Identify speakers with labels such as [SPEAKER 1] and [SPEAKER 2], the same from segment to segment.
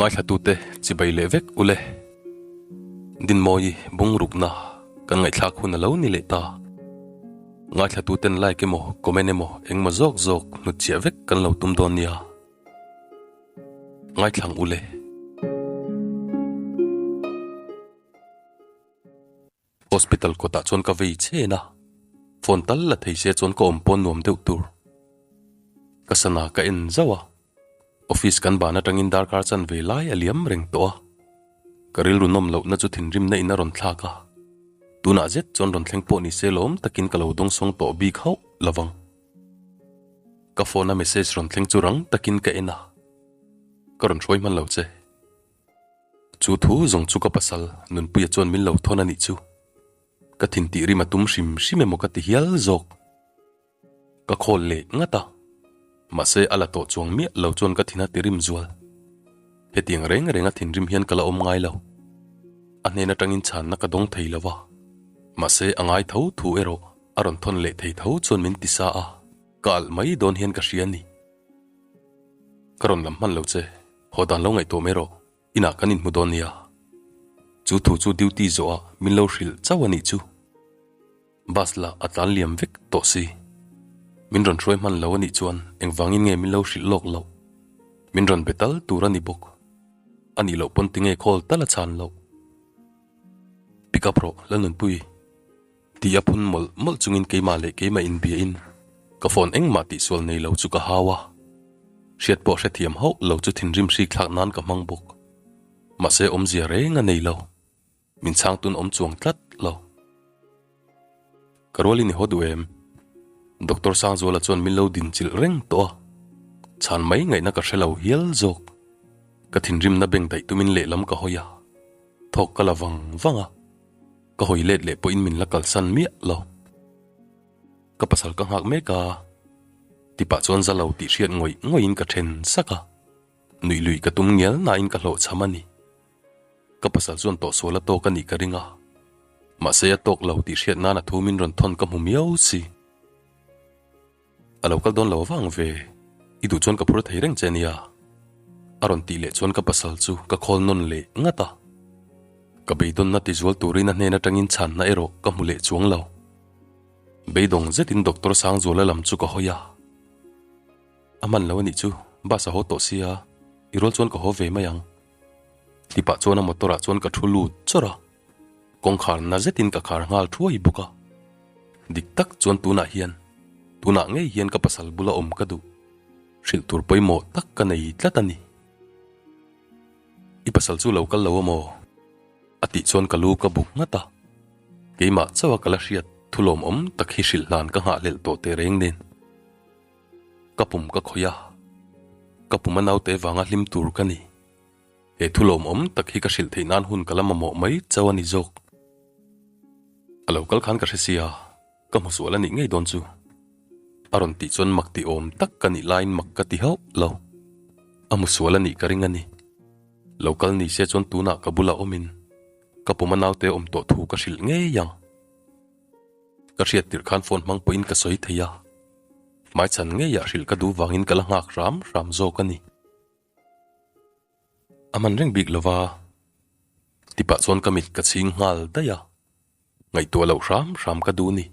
[SPEAKER 1] Ngaithlatute chibai leh vek ule. Dinmawi bungrukna kan ngaihthlak hun a lo ni leh ta. Ngaithlatuten like emaw comment emaw engmaw zawk zawk hnutchhiah vek kan lo tum dawn nia. Ngaithlang ule. Hospital kawtah chuan ka vei chen a, phone tal la thei se chuan ka awm pawn nuam deuh tur. Ka sana ka en zauh a, office kan ban atangin darkar chan ve lai a liam reng tawh a. Ka rilru nawm lohna chu thinrimna in a rawn thlak a, tunah zet chuan rawn thleng pawh ni se lawm takin ka lo dawngsawng tawh bik hauh lovang. Ka phone a message rawn thleng chu rang takin ka en a, ka rawn hruai hman lo che. Chu thu zawng chu ka pasal Nunpuia chuan min lo thawn a nih chu. Ka thin tih rim a tum hrim hrim emaw ka ti hial zawk. Ka khawl leh ngat a, mahse a la tawh chuang miah lo chuan ka thin a ti rim zual. Hetiang reng reng a thinrim hian ka la awm ngai lo. A hnen atangin chhanna ka dawng thei lo va, mahse a ngai tho thu erawh a rawn thawn leh thei tho chuan min ti sa a, ka alh mai dawn hian ka hria a ni. Ka rawn lam hman lo che, haw dan lo ngaihtuah mai rawh, inah kan inhmu dawn nia. Chu thu chu duty zawhah min lo hrilh chauh a nih chu. Bus lah a tlan liam vek tawh si. Min rawn hruai hman lo a nih chuan engvangin nge min lo hrilh lawk loh? Min rawn be tal tur a ni bawk. A nih loh pawn tinge call tal a chhan loh? Pick up rawh Lalnunpui. Tih a phun mawlh mawlh chungin keimah leh keimah inbiain ka phone engmah tihsual nei lo chu ka hau a. Hriat pawh hrethiam hauh lo chu thinrim hrik thlak nan ka hmang bawk. Mahse awmzia reng a nei lo. Min chhang tun awm chuang tlat lo. Ka rualin i haw duh em? Doctor Sangzuala chuan min lo dinchilh reng tawh a. Chhan mai ngaihna ka hre lo hial zawk. Ka thinrimna beng daih tumin lehlam ka hawi a. Thawk ka la vang vang a. Ka hawi let leh pawhin min la kalsan miah lo. Ka pasal ka nghak mek a, tipah chuan za lo tih hriat ngawih ngawihin ka then sak a, nuih lui ka tum ngial nain ka hlawhchham a ni. Ka pasal chuan tawhsual a tawk a nih ka ring a, mahse a tawk lo tih hriat nan a thu min rawn thawn ka hmu miau si. A lo kal dawn lo vang ve, i duh chuan ka phur thei reng che nia. A rawn tih leh chuan ka pasal chu ka khawl nawn leh ngat a. Ka beidawnna tizual turin a hnen atangin chhanna erawh ka hmu leh chuang lo. Beidawng zetin Doctor Sangzuala lam chu ka hawi a. A hman lo a nih chu, bus a haw tawh sia, i rual chuan ka haw ve mai ang. Tipah chuan a motor ah chuan ka thu lut chawrh a. Kawngkhar na zetin ka khar nghal thuai bawk a. Dik tak chuan tunah hian, tunah ngei hian ka pasal bula awm ka duh. Hrilh tur pawimawh tak ka nei tlat a ni. I pasal chu lo kal lo amaw? A tih chuan ka lu ka buk nghat a. Keimah chauha ka la hriat thu lawmawm tak hi hrilh hlan ka nghahhlelh tawh teh reng nen. Ka pum ka khawih a, ka pum a naute vanga hlim tur ka ni. He thu lawmawm tak hi ka hrilh theih nan hun ka la mamawh mai chauh a ni zawk. A lo kal khan ka hre sia, ka hmu sual a nih ngei dawn chu. A rawn tih chuan mak ti awm tak ka nih laiin mak ka ti hauh lo. A hmu sual a nih ka ring a ni. Lo kal ni se chuan tunah ka bulah awmin ka pum a naute awm tawh thu ka hrilh ngei ang. Ka hriat tirh khan phone hmang pawhin ka sawi thei a, hmaichhan ngeiah hrilh ka duh vangin ka la nghak hram hram zawk a ni. A hman reng bik lova, tipah chuan ka mit ka chhing nghal daih a, ngaihtuah loh hram hram ka duh ni,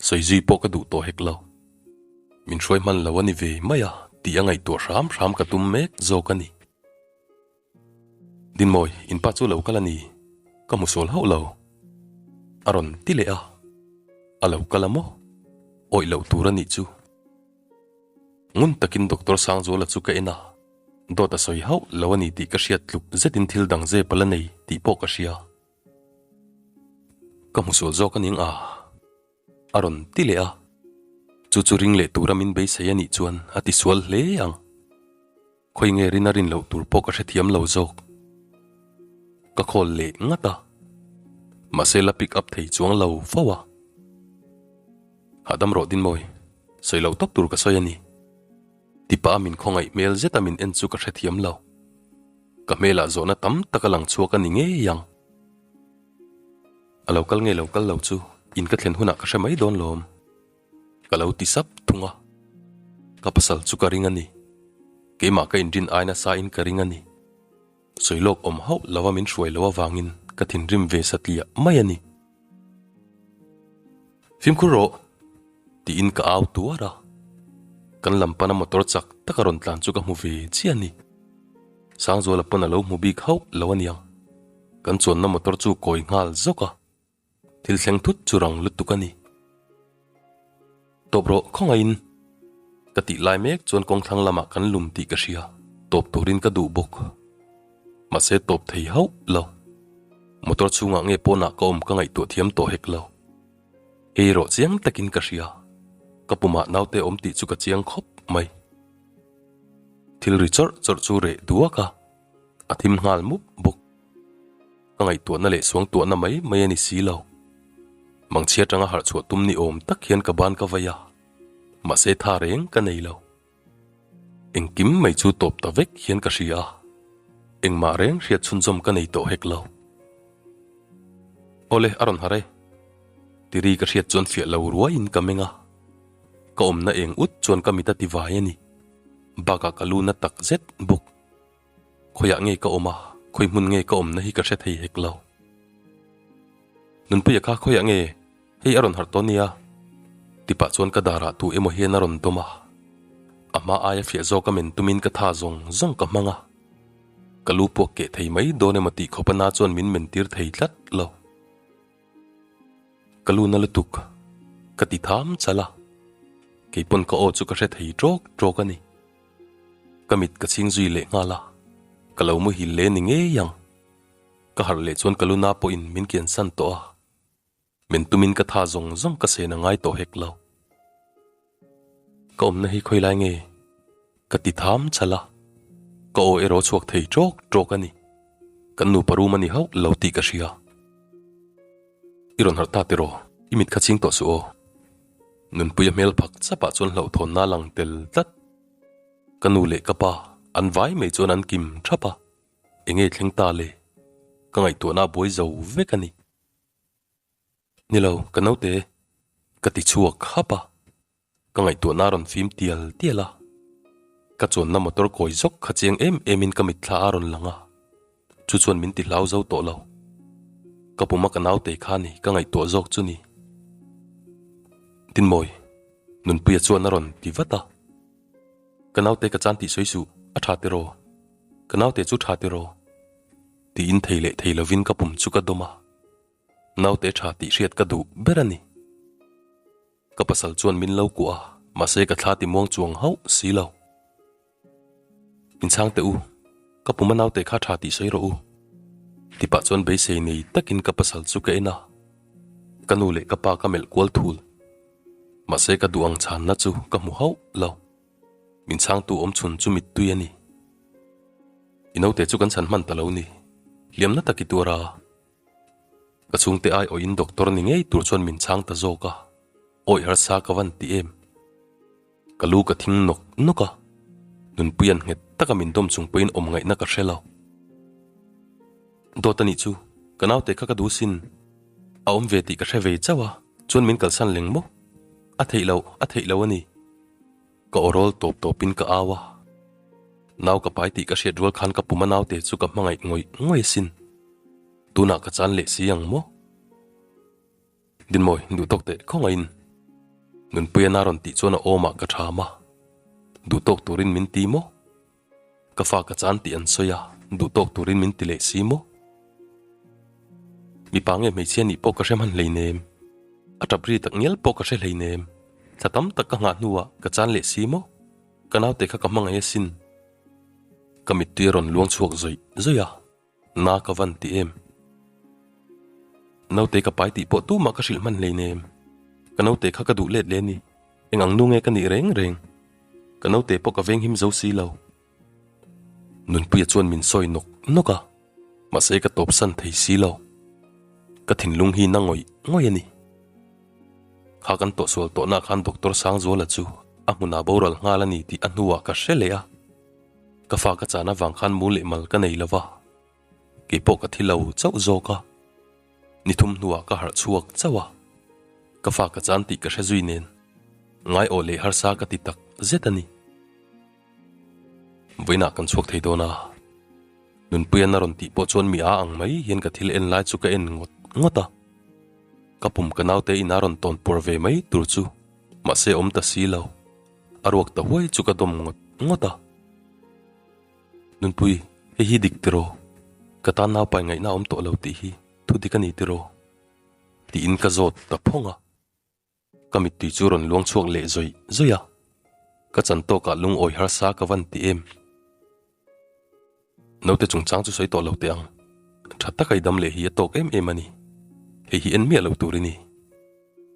[SPEAKER 1] sawi zui pawh ka duh tawh hek lo. Min hruai hman lo a ni ve mai a tih a ngaihtuah hram hram ka tum mek zawk a ni. Dinmawi, in pa chu lo kal a ni, ka hmu sual hauh lo. A rawn ti leh a, a lo kal a maw? Awih loh tur a nih chu. Ngun takin Doctor Sangzuala chu ka en a, dawt a sawi hauh lo a ni tih ka hriat tluk zetin thil dang zep a la nei tih pawh ka hria. Ka hmu sual zawk a ning a, a rawn ti leh a, chu chu ring leh tura min beisei a nih chuan a ti sual hle ang. Khawi nge rin a rin loh tur pawh ka hrethiam lo zawk. Ka call leh ngat a, mahse la pick up thei chuang lo fo a. Hahdam rawh Dinmawi, sawi loh tawp tur ka sawi a ni. Tipa a min khawngaih hmel zet a min en chu ka hrethiam lo. Ka hmelah zawhna tam tak a lang chhuak a ni ngei ang. A lo kal nge lo kal lo chu in ka thlen hunah ka hre mai dawn lawm. Ka lo ti sap thung a, ka pasal chu ka ring a ni. Keimah ka inrin ai nasa in ka ring a ni. Sawi lawk awm hauh lova min hruai loh avangin ka thinrim ve satliah mai a ni. Fimkhur rawh! tiin ka au tuar a. Kan lam pana motor chak taka rawn tlan chu ka hmu ve chiah a ni. Sangzuala pawn a lo hmu bik hauh lo aniang. Kan chuanna motor chu kawi nghal zawk a. Thil thleng thut chu rang lutuk a ni. Tawp rawh khawngaihin ka tih lai mek chuan kawngthlang lamah kan lum tih ka hria, tawp turin ka duh bawk. Mahse tawp thei hauh lo. Motor chhungah nge pawnah ka awm ka ngaihtuah thiam tawh hek lo. Hei erawh chiang takin ka hria, ka pumah naute awm tih chu ka chiang khawp mai. Thil ri chawrh chawrh chu reh duak a, a thim nghal mup bawk. Ka ngaihtuahna leh suangtuahna mai mai a ni si lo. Mangchhia atanga harh chhuah tum ni awm tak hian ka ban ka vai a, mahse tha reng ka nei lo. Engkim mai chu tawp ta vek hian ka hria a, engmah reng hriat chhunzawm ka nei tawh hek lo. Awle a rawn harh e. Tiri ka hriat chuan fiah lo ruaiin ka meng a, ka awmna eng ut chuan ka mit a ti vai a ni. Bakah ka lu na tak zet bawk. Khawiah nge ka awm a, khawi hmun nge ka awmna hi ka hre thei hek lo. Nunpuia kha khawiah nge hei a rawn harh tawh nia? Tipah chuan ka darah tu emaw hian a rawn dawm a. A hma aia fiah zawk a men tumin ka tha zawng zawng ka hmang a. Ka lu puak keh thei mai dawn emaw tih khawp a na chuan min men tir thei tlat lo. Ka lu na lutuk, ka ti tham chal a. Keipawn ka aw chu ka hre thei tawk tawk a ni. Ka mit ka chhing zui leh nghal a, ka lo muhil leh ni ngei ang. Ka harh leh chuan ka luna pawhin min kiansan tawh a, men tumin ka tha zawng zawng ka sen a ngai tawh hek lo. Ka awmna hi khawi lai nge? Ka ti tham chal a, ka aw erawh chhuak thei tawk tawk a ni. Kan nupa room a ni hauh lo tih ka hria. I rawn harh ta tiraw? I mit kha chhing tawh suh aw. Nunpuia hmel phak chapah chuan hlauhthawnna a lang tel tlat. Ka nu leh ka pa an vai mai chuan an kim thap a, enge thleng ta le? Ka ngaihtuahna a buai zo vek a ni. Ni lo, ka naute, ka ti chhuak hap a, ka ngaihtuahna a rawn fim tial tial a. Ka chuanna motor kawi zawk kha chiang em emin ka mitthla a rawn lang a. Chu chuan min ti hlau zo tawh lo. Ka puma ka naute kha ni ka ngaihtuah zawk chu ni. Tinmawi, Nunpuia chuan a rawn ti vat a. Ka naute ka chan tih sawi suh, a tha tiraw? Ka naute chu tha tiraw? Tiin thei leh thei lovin ka pum chu ka dawm a. Naute tha tih hriat ka duh ber a ni. Ka pasal chuan min lo kuah a, mahse ka thla ti muang chuang hauh si lo. Inchhang teh u, ka puma naute kha tha tih sawi rawh u. Tipah chuan beisei nei takin ka pasal chu ka en a, ka nu leh ka pa ka melh kual thul. Mahse ka duh ang chhanna chu ka hmu hauh lo. Min chhangtu awm chhun chu mittui a ni. I naute chu kan chhan hman ta lo ni, hliamna tak i tuar a. Ka chhungte ai awhin doctor ni ngei tur chuan min chhang ta zawk a, awih harsa ka van ti em. Ka lu ka thing nawk nawk a, Nunpuia'n nghet taka min dawm chung pawhin awm ngaihna ka hre lo. Dawt a nih chu, ka naute kha ka duh sin. A awm ve tih ka hre ve chauh a, chuan min kalsan leng maw? A theih loh, a theih loh a ni. Ka aw rawl tawp tawpin ka au a, nau ka pai tih ka hriat rual khan ka puma naute chu ka hmangaih ngawih ngawih asin. Tunah ka chan leh si ang maw? Dinmawi, duh tawk teh khawngaihin. Nunpuia na rawn tih chuan a awmah ka tham a, duh tawk turin min ti maw? Ka fa ka chan tih an sawi a, duh tawk turin min ti leh si maw? Mipa nge hmeichhia nih pawh ka hre hman hleinem. A tap ri tak ngial pawh ka hre hleinem. Thla tam tak ka nghah hnuah ka chan leh si maw? Ka naute kha ka hmangaih asin. Ka mittui a rawn luang chhuak zawih zawih a. Na ka van ti em? Naute ka pai tih pawh tumah ka hrilh hman hleinem. Ka naute kha ka duh let leh a ni. Eng ang nu nge ka nih reng reng? Ka naute pawh ka venghim zo si lo. Nunpuia chuan min sawi nawk nawk a, mahse ka tawpsan thei si lo. Ka thinlung hi na ngawih ngawih a ni. Kha kan tawhsual tawhnaah khan Doctor Sangzuala chu a hmunah boral nghal a ni tih a hnuah ka hre leh a. Ka fa ka chan avang khan mu leh mal ka nei lo va, kei pawh ka thi lo chauh zawk a. Ni thum hnuah ka harh chhuak chauh a, ka fa ka chan tih ka hre zui nen ngai awh leh harsa ka ti tak zet a ni. Vawiinah kan chhuak thei dawn a. Nunpuian a rawn tih pawh chuan mi a ang mai hian ka thil en lai chu ka en ngawt ngawt a. Ka pum ka naute in a rawn tawn puar ve mai tur chu mahse awm ta si lo. A ruak ta huai chu ka dawm ngawt ngawt a. Nunpui, hei hi dik tiraw? Ka tan naupai ngaihna a awm tawh lo tih hi thu dik a ni tiraw? Tiin ka zawt ta phawng a. Ka mittui chu rawn luang chhuak leh zawih zawih a, ka chan tawkah lungawi harsa ka van ti em? Naute chungchang chu sawi tawh lo teh ang, tha taka i dam leh hi a tawk em em a ni, hei hi en miah lo tur i ni.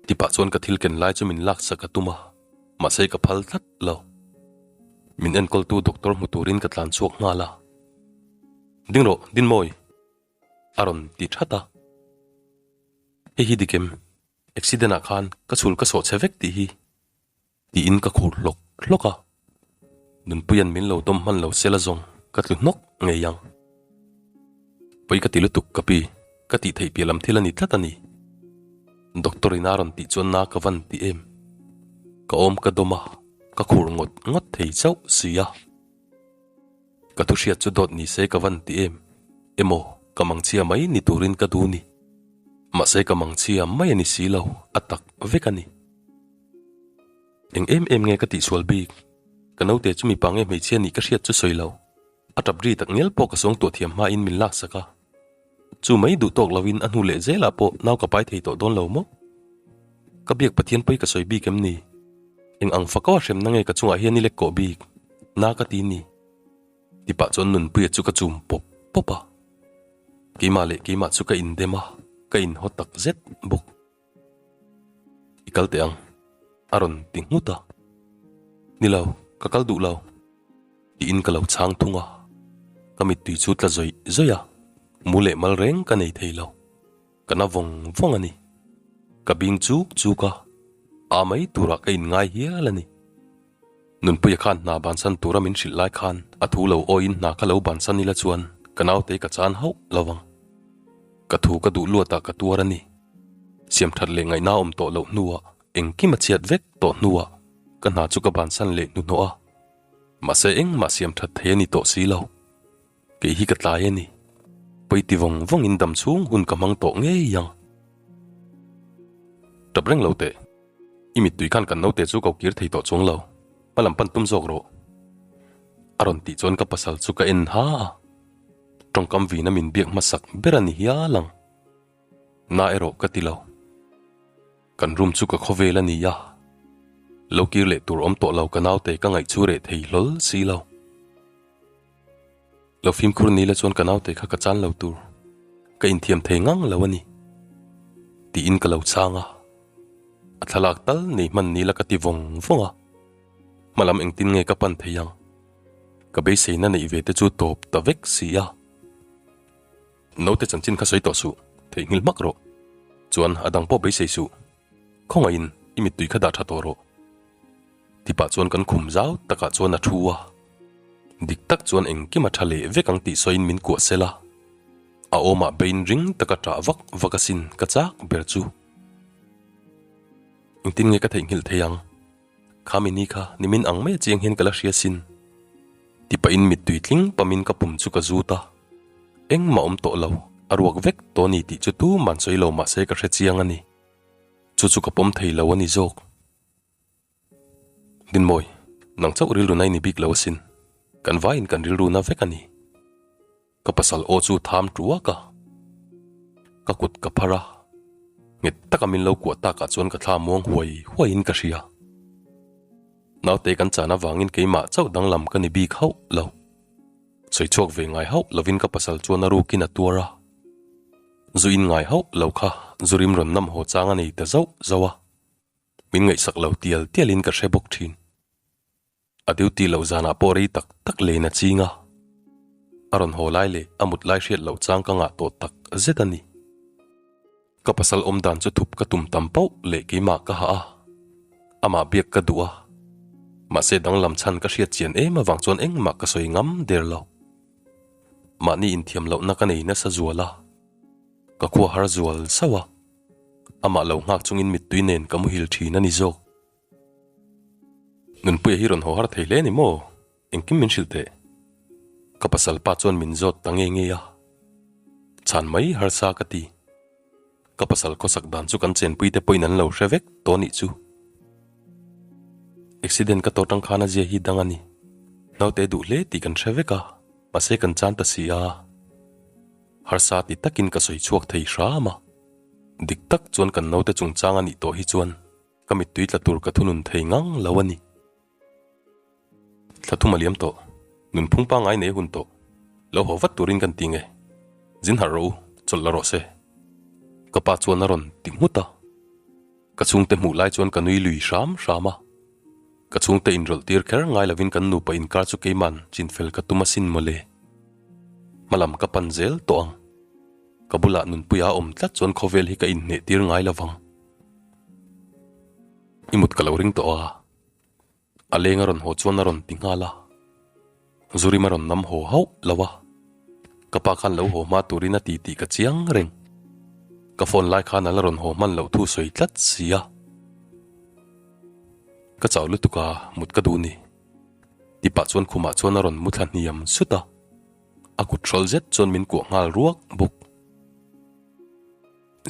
[SPEAKER 1] Tipah chuan ka thil ken lai chu min laksak a tum a, mahse ka phal tlat lo. Min enkawltu doctor hmu turin ka tlan chhuak nghal a, Ding rawh, Dinmawi! A rawn ti that a, Hei hi dik em? Accident ah khan ka chhul ka sawh chhe vek tih hi tiin ka khur hlawk hlawk a, Nunpuia'n min lo dawm hman lo sela zawng ka tlu hnawk ngei ang. Pawi ka ti lutuk ka pi, ka tih theih piah lam thil a ni tlat a ni. Doctor in a rawn tih chuan na ka van ti em. Ka awm ka dawm a, ka khur ngawt ngawt thei chauh si a. Ka thu hriat chu dawt ni se ka van ti em? Emaw, ka mangchhia mai ni turin ka duh ni. Mahse ka mangchhia mai a ni si lo, a tak vek a ni. Eng em em nge ka tihsual bik? Ka naute chu mipa nge hmeichhia nih ka hriat chu sawi lo. A tap ri tak ngial pawh ka suangtuah thiam hmain min laksak a. Chu mai duh tawk loin a hnu leh zelah pawh nau ka pai thei tawh dawn lo maw? Ka biak Pathian pawi ka sawi bik em ni? Eng ang fakawa hremna nge ka chungah hian i lek kawh bik? Na ka ti ni. Tipah chuan Nunpuia chu ka chum pawp pawp a. Keimah leh keimah chu ka indem a, ka inhaw tak zet bawk. I kal teh ang, a rawn ti nghut a. Ni lo, ka kal duh lo, tiin ka lo chhang thung a. Ka mittui chu tla zawih zawih a, mu leh mal reng ka nei thei lo. Ka na vawng vawng a ni. Ka bing chuk chuk a, a mai turah ka inngai hial a ni. Nunpuia khan hna bansan tura min hrilh lai khan a thu lo awiin hna kha lo bansan ila chuan ka naute ka chan hauh lo vang. Ka thu ka duh luatah ka tuar a ni. Siamthat leh ngaihna awm tawh loh hnuah engkim a chhiat vek tawh hnuah ka hna chu ka bansan leh hnuhnawh a. Mahse engmah siamthat thei a ni tawh si lo. Kei hi ka tlai a ni. Pawi ti vawng vawngin dam chhung hun ka hmang tawh ngei ang. Tap reng lo teh. I mittui khan kan naute chu ko kir thei tawh chuang lo. Hma lam pan tum zawk rawh. A rawn tih chuan ka pasal chu ka en ha a. Tawngkam vina min biak hmasak ber a ni hial ang. Na erawh ka ti lo. Kan room chu ka khawvel a ni a, lo kir leh tur awm tawh lo ka naute ka ngaih chu reh thei hlawl si lo. Lo fimkhur ni la chuan ka naute kha ka chan lo tur, ka inthiam thei ngang lo a ni, tiin ka lo chhang a. A thlalak tal nei hman ni la ka ti vawng vawng a, hmalam engtin nge ka pan thei ang? Ka beiseina neih ve te chu tawp ta vek si a. Naute chanchin kha sawi tawh suh, theihnghilh hmak rawh. Chuan a dang pawh beisei suh. Khawngaihin i mittui kha dah tha tawh rawh. Tipah chuan kan khum zau takah chuan a thu a. Dik tak chuan engkim a tha leh vek ang tih sawiin min kuah sel a. A awmah bein ring taka ṭah vak vak asin ka chak ber chu. Engtin nge ka theihnghilh thei ang? Kha mini kha nimin ang mai a chiang hian ka la hria sin. Tipahin mittui tling pamin ka pum chu ka zut a. Engmah awm tawh lo, a ruak vek tawh a ni tih chu tuman sawi lo mahse ka hre chiang a ni. Chu chu ka pawm thei lo a ni zawk. Dinmawi, nang chauh rilru na i ni bik lo asin. Kan vaiin kan rilru na vek a ni. Ka pasal aw chu tham tuak a, ka kut ka phar a, nghet taka min lo kuah takah chuan ka thla muang huai huaiin ka hria. Naute kan chan avangin keimah chauh danglam ka ni bik hauh lo. Sawi chhuak ve ngai hauh lovin ka pasal chuan a rukin a tuar a, zu in ngai hauh lo kha zu rim rawn nam haw chang a nei ta zauh zauh a, min ngaihsak lo tial tialin ka hre bawk thin. A duty loh zanah pawh rei tak tak len a ching a, a rawn haw lai leh a mut lai hriat loh chang ka ngah tawh tak zet a ni. Ka pasal awm dan chu thup ka tum tam pauh leh keimah ka hah a, amah biak ka duh a, mahse danglam chhan ka hriat chian em avang chuan engmah ka sawi ngam der lo. Mahni inthiam lohna ka nei nasa zual a, ka khua har zual sauh a, amah lo nghak chungin mittui nen ka muhil thin a ni zawk. Nunpuia hi rawn haw har thei hle a ni maw? Engkim min hrilh teh. Ka pasal pa chuan min zawt ta nge nge a, chhan mai harsa ka ti. Ka pasal khawsak dan chu kan chenpui te pawhin an lo hre vek tawh nih chu. Accident ka tawh tang khan a zia hi dang a ni. Naute duh hle tih kan hre vek a, mahse kan chan ta si a. Harsa ti takin ka sawi chhuak thei hram a. Dik tak chuan kan naute chungchang a nih tawh hi chuan ka mittui tla tur ka thunun thei ngang lo a ni. Thla thum a liam tawh. Nunphung pangngai nei hun tawh. Lo haw vat turin kan ti nge. Zin harh rawh u, chawlh la rawh se. Ka pa chuan a rawn ti nghut a. Ka chhungte hmuh lai chuan ka nui lui hram hram a. Ka chhungte inrawlh tir kher ngai lovin kan nupa inkar chu keiman chinfel ka tum asin mawle. Hmalam ka pan zel tawh ang. Ka bulah nunpuia a awm tlat chuan khawvel hi ka inhneh tir ngai lovang. I mut ka lo ring tawh a. A leng a rawn haw chuan a rawn ti nghal a, Zurim a rawn nam haw hauh lo a, ka pa khan lo haw hma turin a ti tih ka chiang reng. Ka phone lai khan a la rawn haw hman loh thu sawi tlat si a. Ka chau lutuk a, mut ka duh ni. Ti pah chuan khumah chuan a rawn mu thla hniam sut a, a kut hrawl zet chuan min kuah nghal ruak bawk.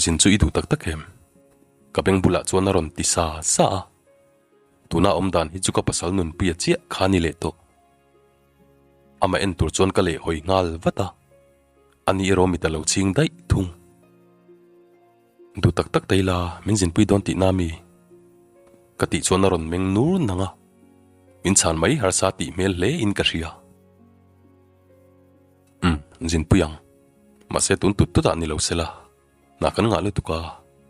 [SPEAKER 1] Zin chu i duh tak tak em? Ka beng bulah chuan a rawn ti sa sa a. Tuna awm dan hi chu ka pasal nunpuia chiah kha ni leh tawh. Amah en tur chuan ka lehhawi nghal vat a, ani erawh mit a lo chhing daih thung. Duh tak tak ta ila min zinpui dawn tihna mi? Ka tih chuan a rawn meng nur nang a, min chhan mai harsa tih hmel hle in ka hria. Umm, zinpui ang. Mahse tun tut tut ah ni lo sela. Hna kan ngah lutuk a,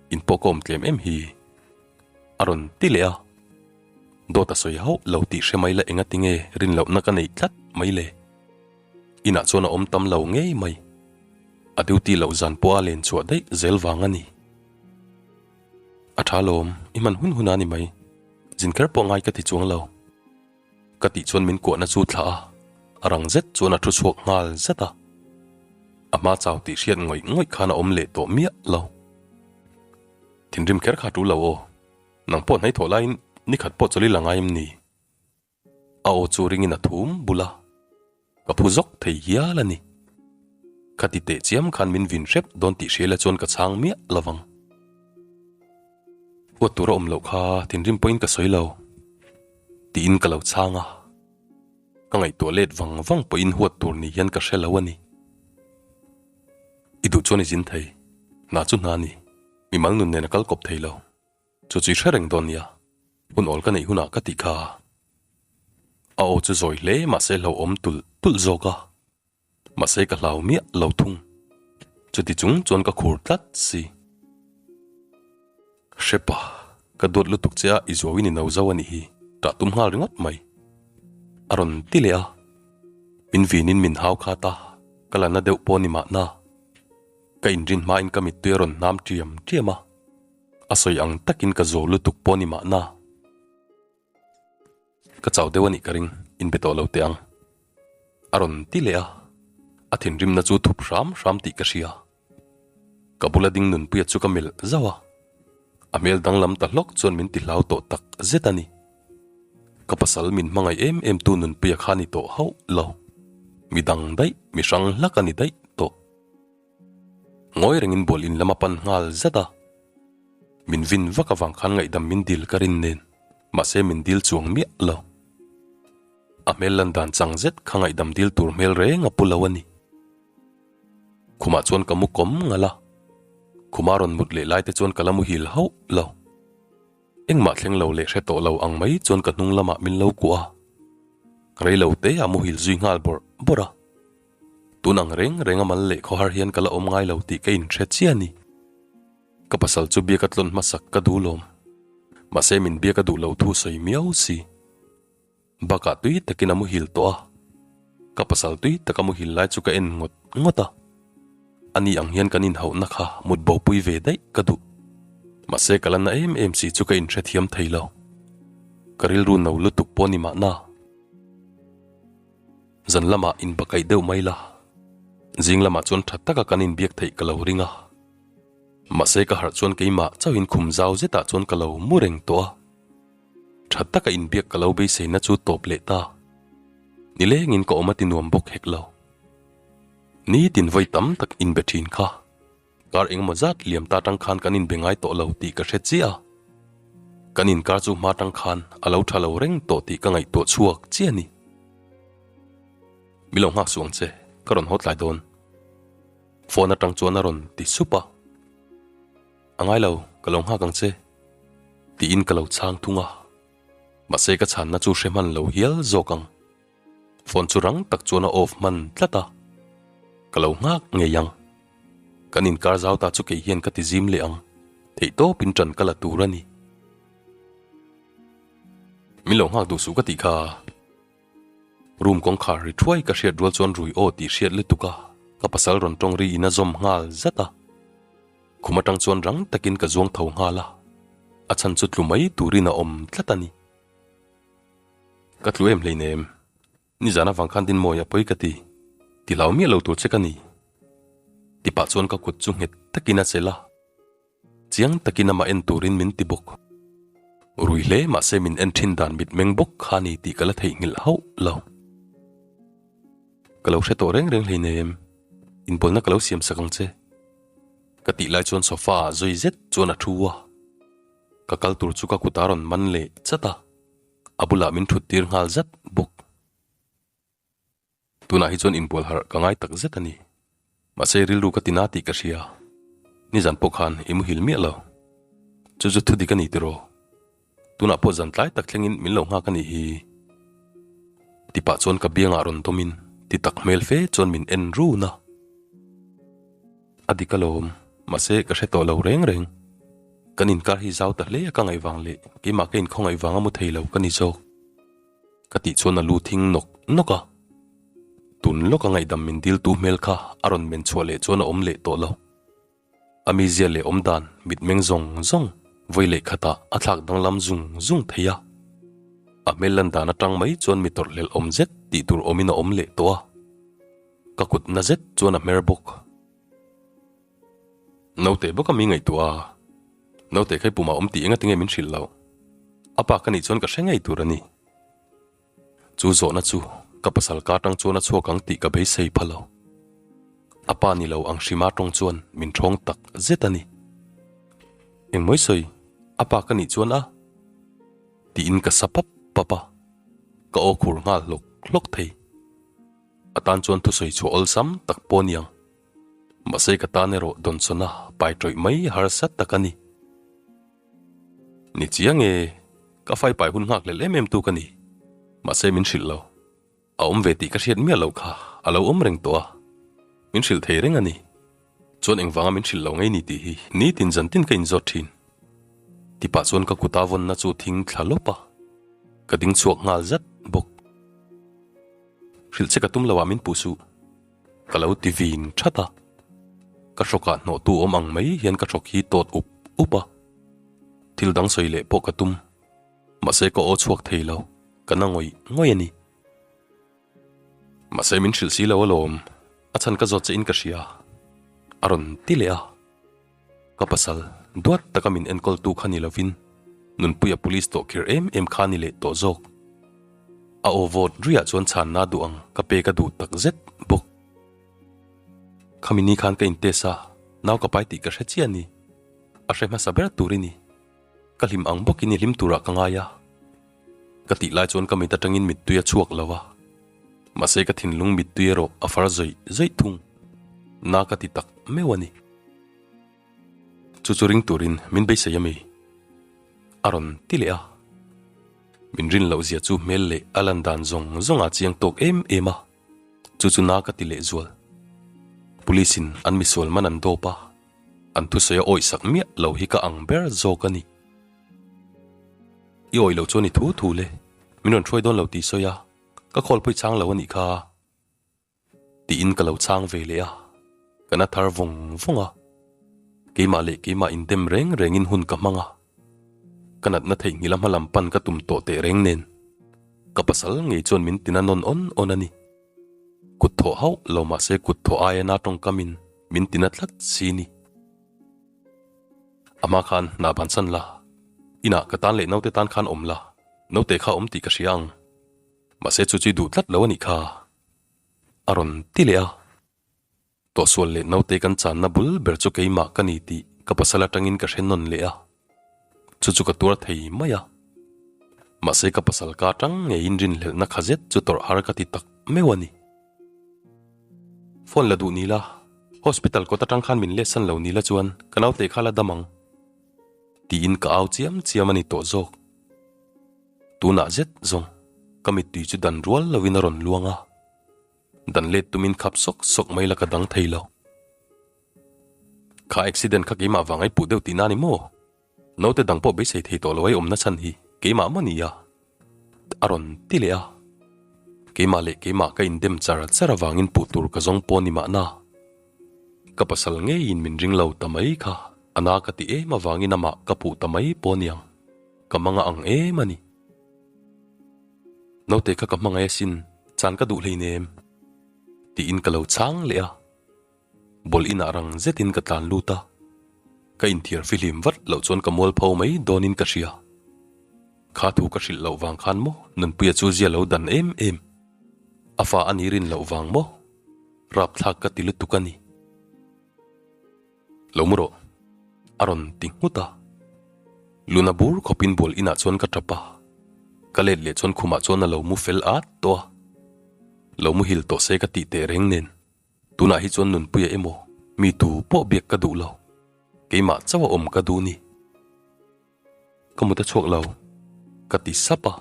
[SPEAKER 1] in pawh ka awm tlem em hi. A rawn ti leh a. Dawt a sawi hauh lo tih hre mai la enga tinge rin lohna ka neih tlat mai le. Inah chuan a awm tam lo ngei mai. A duty loh zan pawh a len chhuah daih zel vang a ni. A tha lawm, i hman hun hun a ni mai. Zin kher pawh ngai ka ti chuang lo. Ka tih chuan min kuahna chu thlah a, a rang zet chuan a thu chhuak nghal zet a. A hma chau tih hriat ngawih ngawih khan a awm leh tawh miah lo. Thinrim kher kha tul lo aw, nang pawh hnaithawh laiin nikhat pawh chawlh i la ngai em ni? A aw chu ringin a thum bul a, ka phu zawk thei hial a ni. Khati teh chiam khan min vin hrep dawn tih hriaila chuan ka chhang miah lovang. Huat tur a awm loh kha thinrim pawhin ka sawi lo tiin ka lo chhang a, ka ngaihtuah let vang vang pawhin huat tur ni hian ka hre lo a ni. I duh chuan i zin thei, hna chu hna a ni, mimal nun nen a kal kawp thei lo, chu chu i hre reng dawn nia, hun awl ka neih hunah ka tih kha. A aw chu zawi hle mahse hlauhawm tulh tulh zawk a. Mahse ka hlau miah lo thung. Chuti chung chuan ka khur tlat si. Hrepa, ka duat lutuk che a i zuauin i no zo a nih hi, ṭah tum nghal ringawt mai. A rawn ti leh a. Min vinin min hau khat a, ka la na deuh pawh ni mahna. Ka inrin hmain ka mittui a rawn hnam ṭiam ṭiam a. A sawi ang takin ka zuau lutuk pawh ni mahna. Ka chau deuh a nih ka ring, inbe tawh lo teh ang. A rawn ti leh a, a thinrimna chu thup hram hram tih ka hria. Ka bula ding nunpuia chu ka melh zauh a, a hmel danglam ta hlawk chuan min ti hlau tawh tak zet a ni. Ka pasal min hmangaih em em tu nunpuia kha ni tawh hauh lo, mi dang daih, mi hrang hlak a ni daih tawh. Ngawi rengin bual in lam a pan nghal zat a, min vin vak avang khan ngaihdam min dil ka rin nen, mahse min dil chuang miah lo. A hmel lan dan chang zet kha ngaihdam dil tur hmel reng a pu lo a ni. Khumah chuan ka mu kawm ngal a, khuma rawn mut leh lai te chuan ka la muhil hauh lo. Engmah thleng lo leh hre tawh lo ang mai chuan ka hnung lamah min lo kuah a, rei lo te a muhil zui nghal bawrh bawrh a. Tun ang reng reng a mal leh khawhar hian ka la awm ngai lo tih ka inhre chiah a ni. Ka pasal chu biak a tlawn hmasak ka duh lawm. Mahse min biak a duh lo thu sawi miau si. Bakah tui takin a muhil tawh a. Ka pasal tui taka muhil lai chu ka en ngawt ngawt a. Ani ang hian kan inhauhna kha mut bopui ve daih ka duh. Mahse ka la na em em si chu ka inhrethiam thei lo. Ka rilru no lutuk pawh ni mahna. Zan lamah inbakaih deuh mai la, zing lamah chuan tha taka kan inbiak theih ka lo ring a. Mahse ka harh chuan keimah chauhin khum zau zetah chuan ka lo mu reng tawh a. Tha taka inbiak ka lo beiseina chu tawp leh ta. Nilengin ka awm a ti nuam bawk hek lo. Nitin vawi tam tak inbe thin kha. Kar engemaw zat liam ta tang khan kan inbe ngai tawh lo tih ka hre chiah a. Kan inkar chu hma tang khan a lo tha lo reng tawh tih ka ngaihtuah chhuak chiah a ni. Mi lo nghak suh ang che, ka rawn haw tlai dawn. Phone atang chuan a rawn ti sup a. A ngai lo, ka lo nghak ang che, tiin ka lo chhang thung a. Mahse ka chhanna chu hre hman lo hial zawk ang. Phone chu rang tak chuan a off hman tlat a, ka lo nghak ngei ang. Kan inkar zau ta chu kei hian ka ti zim leh ang, theihtawpin ṭan ka la tur a ni. Min lo nghak duh suh ka tih kha. Room kawngkhar ri thuai ka hriat rual chuan rui aw tih hriat lutuk a, ka pasal rawn tawng ri in a zawm nghal zat a. Khum atang chuan rang takin ka zuang tho nghal a, a chhan chu tlu mai turin a awm tlat a ni. Ka tlu em hleinem, nizan avang khan Dinmawi a pawi ka ti, ti hlau miah lo tur che ka ni. Tipah chuan ka kut chu nghet takin a chelh a, chiang takin amah en turin min ti bawk. Rui hle mahse min en thin dan mitmeng bawk kha ni tih ka la theihnghilh hauh lo. Ka lo hre tawh reng reng hleinem, inbawlna ka lo siam sak ang che. Ka tih lai chuan sofa ah zui zet chuan a thu a. Ka kal tur chu ka kut a rawn man leh chat a, a bulah min thut tir nghal zat bawk. Tunah hi chuan inbual harh ka ngai tak zet a ni. Mahse rilru ka tina tih ka hria. Nizan pawh khan i muhil miah lo. Chu chu thu dik a ni tiraw? Tunah pawh zan tlai tak thlengin min lo nghak a nih hi. Tipah chuan ka biangah rawn dawmin ti tak hmel fe chuan min en run a. A dik alawm, mahse ka hre tawh lo reng reng. Kan inkar hi zau ta hle a ka ngaih vang leh keimah ka inkhawngaih vang a mu thei lo ka ni zawk. Ka tih chuan a lu thing nawk nawk a. Tun lawka ngaihdam min diltu hmel kha a rawn men chhuah leh chuan a awm leh tawh lo. A mizia leh awmdan mitmeng zawng zawng vawi leh khatah a thlak danglam zung zung thei a. A hmel lan dan atang mai chuan mi tawrhhlelh awm zet tih tur awmin a awm leh tawh a. Ka kut na zet chuan a hmer bawk. Naute bawk a mi ngaihtuah a, naute kha i pumah awm tih engatinge min hrilh loh? A pa ka nih chuan ka hre ngei tur a ni. Chu zawhna chu ka pasal ka atang chuan a chhuak ang tih ka beisei pha lo. A pa ni lo ang hrima tawng chuan min thawng tak zet a ni. Engmawi sawi, a pa ka nih chuan a? Tiin ka sa pap pap a, ka aw khur nghal hlawk hlawk thei. A tan chuan thusawi chhuah awlsam tak pawh a ni ang. Mahse ka tan erawh dawnchawna pai tawih mai harsa tak a ni. Ni chiang e, ka fai pai hun nghak lel em em tu ka ni. Mahse min hrilh lo. A awm ve tih ka hriat miah loh kha a lo awm reng tawh a. Min hrilh thei reng a ni. Chuan engvanga min hrilh lo ngei ni tih hi nitin zantin ka inzawt thin. Tipah chuan ka kuta vawnna chu thing thla lawp a. Ka ding chhuak nghal zat bawk. Hrilh che ka tum lo ah min puh suh. Ka lo ti vin that a, ka hrawkah hnawhtu awm ang mai hian ka hrawk hi tawt up up a, thil dang sawi leh pawh ka tum, mahse ka aw chhuak thei lo, ka na ngawih ngawih a ni. Mahse min hrilh si lo alawm, a chhan ka zawt che in ka hria, a rawn ti leh a. Ka pasal, duat taka min enkawltu kha ni lovin Nunpuia police tawh khir em em kha ni leh tawh zawk. A aw vawt ruiah chuan chhanna duh ang ka pe ka duh tak zet bawk. Khami ni khan ka in test a, nau ka pai tih ka hre chiah a ni. A hre hmasa ber tur i ni. Ka hlim ang bawkin i hlim turah ka ngai a. Ka tih lai chuan ka mit atangin mittui a chhuak lo a. Mahse ka thinlung mittui erawh a far zawih zawih thung. Na ka ti tak meuh a ni. Chu chu ring turin min beisei a mi? A rawn ti leh a. Min rin loh zia chu hmel leh a lan dan zawng zawng a chiang tawk em em a. Chu chu na ka ti leh zual. Police in an misual man an dawp a, an thusawi a awih sak miah lo hi ka ang ber zawk a ni. I awih loh chuan i thu thu le, min rawn hruai dawn lo tih sawi a, ka call pawh i chhang lo a nih kha. Tiin ka lo chhang ve leh a, ka na thar vawng vawng a, keimah leh keimah indem reng rengin hun ka hmang a, ka natna theihnghilh a hma lam pan ka tum tawh teh reng nen ka pasal ngei chuan min tina nawn awn awn a ni. Kut thawh hauh lo mahse kut thawh aia na tawngkamin min tina tlat si ni. Amah khan hna bansan la, inah ka tan leh naute tan khan awm la, naute kha awm tih ka hria ang. Mahse chu chu i duh tlat lo a nih kha. A rawn ti leh a. Tawhsual leh naute kan channa bul ber chu keimah ka ni tih ka pasal atangin ka hre nawn leh a, chu chu ka tuar thei mai a. Mahse ka pasal ka atang ngeiin rinhlelhna kha zet chu tawrh har ka ti tak meuh a ni. Phone la duh ni la, hospital kawt atang khan min letsan lo ni la chuan ka naute kha la dam ang. Tiin ka au chiam chiam a ni tawh zawk. Tunah zet zawng ka mittui chu dan rual lovin a rawn luang a. Dan let tumin khap sawk sawk mai la ka dang thei lo. Kha accident kha keimah vang ai puh deuh tihna ni maw? Naute dang pawh beisei thei tawh lo ai awmna chhan hi keimah maw nia? A rawn ti leh a. Keimah leh keimah ka indem char char avangin puh tur ka zawng pawh ni mahna. Ka pasal ngeiin min ring lo ta mai kha a na ka ti em avangin amah ka puh ta mai pawh niang. Ka manga ang em a ni. Naute kha ka hmangaih asin, chan ka duh hleinem. Tiin ka lo chhang leh a. Bawlh inah rang zetin ka tlan lut a. Ka inthiar fihlim vat loh chuan ka mualpho mai dawnin ka hria. Kha thu ka hrilh loh vang khan maw Nunpuia chu zia lo dan em em. A fa a ni rin loh vang maw? Rapthlak ka ti lutuk a ni. Lo mu rawh, a rawn ti nghut a. Luna bur khawpin bual inah chuan ka tap a. Ka let leh chuan khumah chuan a lo mu fel at tawh a. Lo muhil tawh se ka tih teh reng nen, tunah hi chuan Nunpuia emaw mi tu pawh biak ka duh lo. Keimah chauh a awm ka duh ni. Ka mut a chhuak lo, ka ti sap a.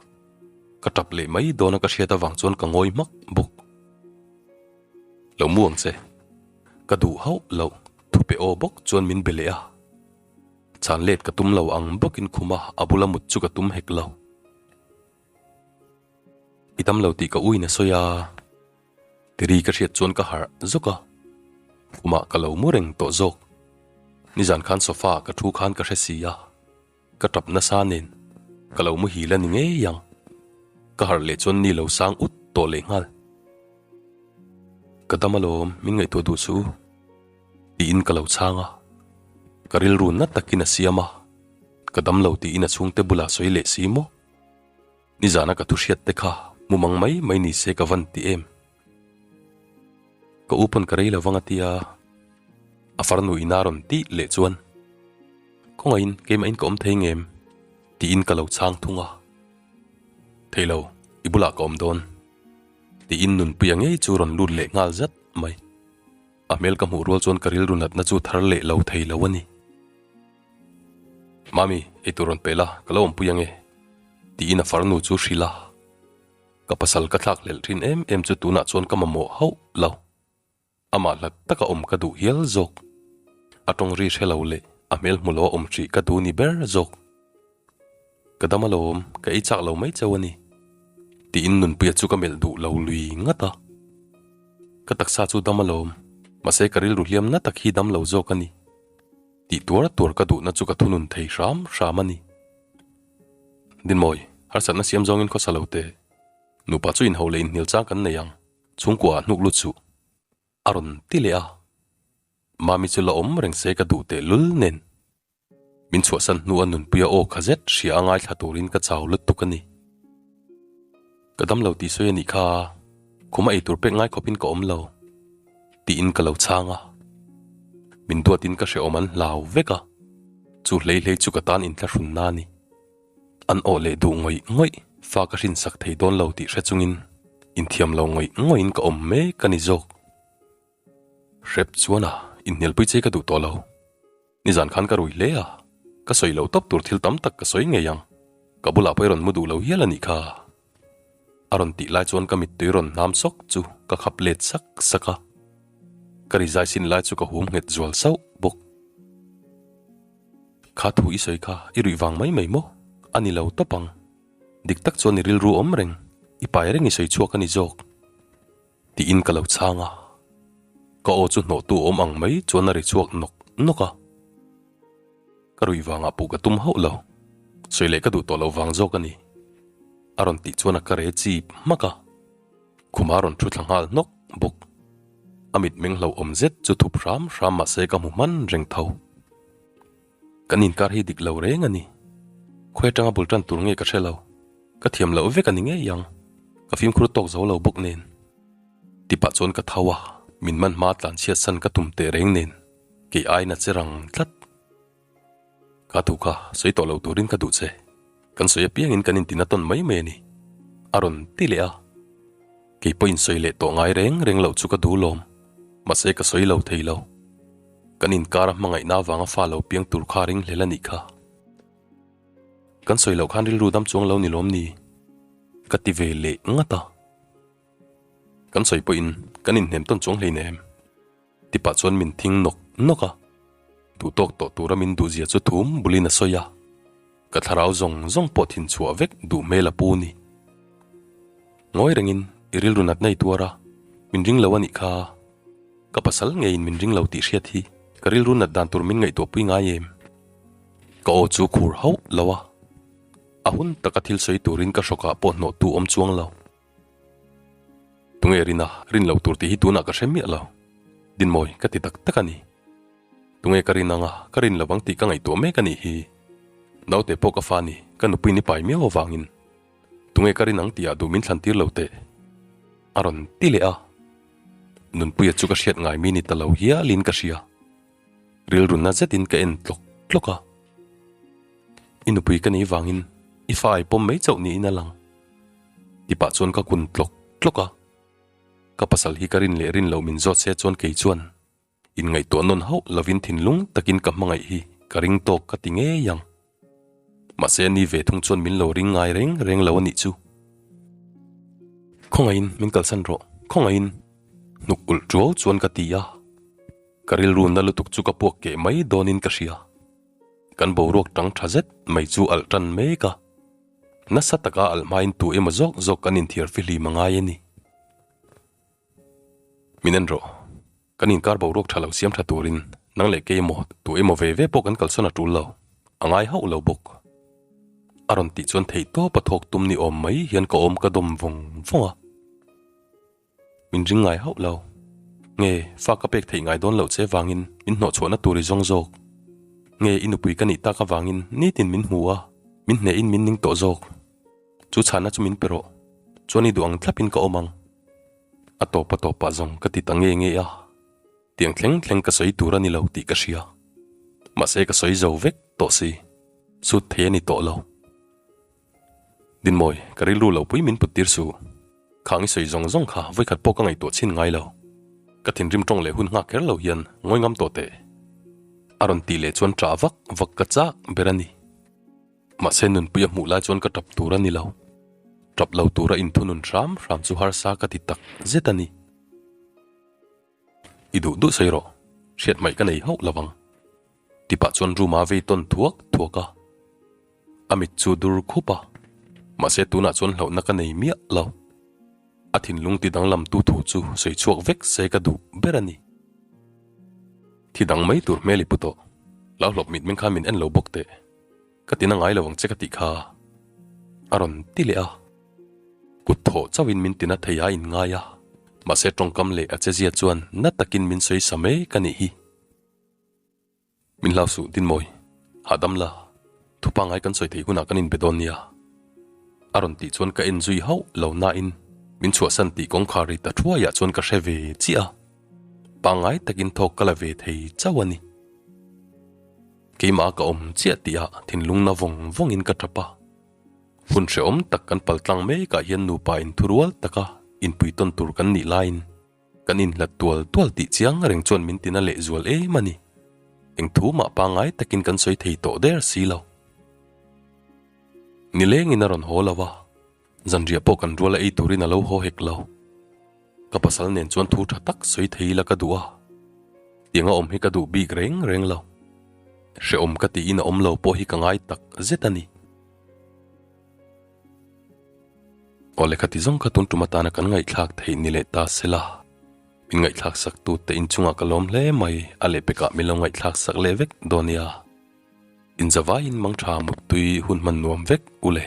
[SPEAKER 1] Ka tap leh mai dawn a ka hriat avang chuan ka ngawi hmak bawk. Lo mu ang che, ka duh hauh loh thupe aw bawk chuan min be leh a. Chhan let ka tum lo ang bawkin khuma a bula mut chu ka tum hek lo. I tam lo tih ka uin a sawi a, tiri ka hriat chuan ka harh zawk a, khumah ka lo mu reng tawh zawk. Nizan khan sofa ah ka thu khan ka hre si a, ka tap nasa nen ka lo muhil a ni ngei ang. Ka harh leh chuan ni lo sang ut tawh leh nghal. Ka dam alawm, min ngaihtuah duh suh u, tiin ka lo chhang a, ka rilru na takin a siam a, ka dam lo tiin a chhungte bulah sawi leh si maw? Nizana ka thu hriat te kha mumang mai mai ni se ka van ti em. Ka u pawn ka rei lo vang a tia, a farnu ina rawn tih leh chuan kawngaihin keimahin ka awm thei ngem tiin ka lo chhang thung a. Thei lo, i bulah ka awm dawn tiin Nunpuia ngei chu rawn lut leh nghal zat mai. A hmel ka hmuh rual chuan ka rilru natna chu thar leh lo thei lo a ni. Mami, eitur rawn pe la, ka lo awmpui ange, tiin a farnu chu hrilh a. Ka pasal ka thlak hlelh thin em em chu tunah chuan ka mamawh hauh lo. Amah hlat taka awm ka duh hial zawk. A tawng ri hre lo leh a hmel hmu lo a awm hrih ka duh ni ber zawk. Ka dam alawm, ka ei chak lo mai cheu a ni, tiin Nunpuia chu ka melh duh lo lui ngat a. Ka taksa chu dam alawm, mahse ka rilru hliam na tak hi dam lo zawk a ni. Tih tuar tuar ka duhna chu ka thunun thei hram hram a ni. Dinmawi, harsatna siam zawngin khawsa lo teh. Nupa chu inho leh inhnial chang kan nei ang, chhungkua ah hnuk lut suh. A rawn ti leh a. Mami chu la awm reng se ka duh teh lul nen. Min chhuahsan hnu a nunpuia aw kha zet hria a ngaithla turin ka chau lutuk a ni. Ka dam lo tih sawi a nih kha, khum a eitur pek ngai khawpin ka awm lo, tiin ka lo chhang a. Min duatin ka hrehawm an hlau vek a, chu hlei hlei chu ka tan inthlahrunna a ni. An awh leh duh ngawih ngawih fa ka hrinsak thei dawn lo tih hre chungin inthiam lo ngawih ngawihin ka awm mek a ni zawk. Hrep chuan a, inhnialpui che ka duh tawh lo. Nizan khan ka rui hle a, ka sawi lo tawp tur thil tam tak ka sawi ngei ang. Ka bulah pawh i rawn mu duh lo hial a nih kha. A rawn tih lai chuan ka mittui rawn hnam sawk chu ka khap let sak sak a. Ka rizai sin lai chu ka hum nghet zual sauh bawk. Kha thu i sawi kha i ruih vang mai mai maw? A ni lo tawp ang. Dik tak chuan i rilru awm reng, i pai reng i sawi chhuak a ni zawk. Tiin ka lo chhang a, ka aw chu hnawhtu awm ang mai chuan a ri chhuak nawk nawk a. Ka ruih vangah puh ka tum hauh lo, sawi leh ka duh tawh loh vang zawk a ni. A rawn tih chuan a ka re chip hmak a, khuma a rawn thu thla nghal hnawk bawk. A mitmeng hlauhawm zet chu thup hram hram mahse ka hmu hman reng tho. Kan inkar hi dik lo reng a ni. Khawi atanga bul tan tur nge ka hre lo. Ka thiam loh vek a ni ngei ang. Ka fimkhur tawk zo lo bawk nen. Tipah chuan ka tho a. Min man hma tlanchhiat san ka tum teh reng nen kei aiin a che rang tlat. Ka thu kha sawi tawh lo turin ka duh che. Kan sawi apiangin kan intina tawn mai mai a ni. A rawn ti leh a. Kei pawhin sawi leh tawh ngai reng reng loh chu ka duh lawm. Mahse ka sawi lo thei lo. Kan inkar a hmangaihna avanga fa lo piang tur kha ring hlel a nih kha. Kan sawi loh khan rilru dam chuang lo ni lawm ni? Ka ti ve leh ngat a. Kan sawi pawhin kan inhnem tawn chuang hleinem. Ti pah chuan min thing nawk nawk a, duh tawk tawh tura min duh zia chu thum bulin a sawi a, ka thlarau zawng zawng pawh thin chhuah vek duh hmel a pu ni. Ngawi rengin i rilru natna i tuar a, min ring lo a nih kha. Ka pasal ngeiin min ring lo tih hriat hi ka rilru nat dan tur min ngaihtuahpui ngai em? Ka aw chu khur hauh lo a, a hun taka thil sawi turin ka hrawkah pawh hnawhtu awm chuang lo. Tunge rin a, rin lo tur tih hi tunah ka hre miah lo. Dinmawi ka ti tak tak a ni. Tunge ka rin anga ka rin lo ang tih ka ngaihtuah mek a nih hi. Naute pawh ka fa ni, ka nupui ni pai miau avangin. Tunge ka rin ang tihah duh min thlan tir lo teh. A rawn ti leh a. Nunpuia chu ka hriat ngai mi ni ta lo hialin ka hria. Rilrunna zetin ka en tlawk tlawk a. I nupui ka nih vangin i fa ai pawm mai chauh niin a lang. Ti pah chuan ka kun tlawk tlawk a. Ka pasal hi ka rin leh rin loh min zawt se chuan kei chuan inngaihtuah nawn hauh lovin thinlung takin ka hmangaih hi ka ring tawk ka ti ngei ang. Mahse ani ve thung chuan min lo ring ngai reng reng lo a nih chu. Khawngaihin min kalsan rawh, khawngaihin hnuk ulh tuau chuan ka ti a. Ka rilru na lutuk chu ka puak keh mai dawnin ka hria. Kan boruak tang tha zet mai chu alh tan mek a. Nasa taka alh hmain tu emaw zawk zawk kan inthiar fihlim a ngai a ni. Min en rawh. Kan inkar boruak tha lo siam tha turin nang leh kei emaw tu emaw ve ve pawh kan kalsawn a tul lo. A ngai hauh lo bawk. A rawn tih chuan theihtawp a thawk tum ni awm mai hian ka awm ka dawm vawng vawng a. Min ring ngai hauh lo. Nge, fa ka pek theih ngai dawn loh che vangin min hnawhchhuahna tur i zawng zawk. Nge, i nupui ka nih tak avangin nitin min hmu a, min hnehin min ning tawh zawk. Chu chhanna chu min pe rawh. Chuan i duh ang thlapin ka awm ang. A tawp a tawpah zawng ka ti ta nge nge a. Tiang thleng thleng ka sawi tur a ni lo tih ka hria. Mahse ka sawi zo vek tawh si. Sut thei a ni tawh lo. Dinmawi, ka rilru lo pui min put tir suh. Khang i sawi zawng zawng kha vawikhat pawh ka ngaihtuah chhin ngai lo. Ka thinrim tawng leh hun nghak kher lo hian ngawi ngam tawh teh. A rawn tih leh chuan ṭah vak vak ka chak ber a ni. Mahse nunpui a hmuh lai chuan ka ṭap tur a ni lo. Ṭap lo tura inthunun hram hram chu harsa ka ti tak zet a ni. I duh duh sawi rawh, hriat hmaih ka nei hauh lo ang. Ti pah chuan room a vei tawn thuak thuak a. A mit chu dur khup a, mahse tunah chuan hlauhna ka nei miah lo. A thinlung ti danglam tu thu chu sawi chhuak vek se ka duh ber a ni. Thi dang mai tur hmel i pu tawh, lo hlawp mit meng khan min en lo bawk teh. Ka tina ngai lo ang che ka tih kha a rawn ti leh a. Kut thawh chauhin min tina thei a inngai a, mahse tawngkam leh a chezia chuan na takin min sawi sa mek a nih hi. Min hlau suh Dinmawi, hahdam la, thu pangngai kan sawi theih hunah kan inbe dawn nia. A rawn tih chuan ka en zui hauh lo nain min chhuahsan tih kawngkhar ri ta thuaiah chuan ka hre ve chiah a, pangngai takin thawk ka la ve thei chauh a ni. Keimah ka awm chiah tihah thinlung na vawng vawngin ka tap a. Hun hrehawm tak kan pal tlang mekah hian nupa inthurual taka inpui tawn tur kan nih laiin kan inhlat tual tual tih chiang reng chuan min tina lehzual em a ni. Eng thu mah pangngai takin kan sawi thei tawh der si lo. Nilengin a rawn haw lo a, zanriah pawh kan ruala ei turin a lo haw hek lo. Ka pasal nen chuan thu tha tak sawi thei ila ka duh a, tiang a awm hi ka duh bik reng reng lo. Hrehawm ka tiin a awm lo pawh hi ka ngai tak zet a ni. Aw lehkha ti zawng kha tun tum atana kan ngaihthlak theih ni leh ta se la, min ngaihthlak sak tu te inchungah ka lawm hle mai, a lehpekah min lo ngaihthlak sak leh vek dawn nia. Inzavaiin mangtha muttui hun hman nuam vek u le.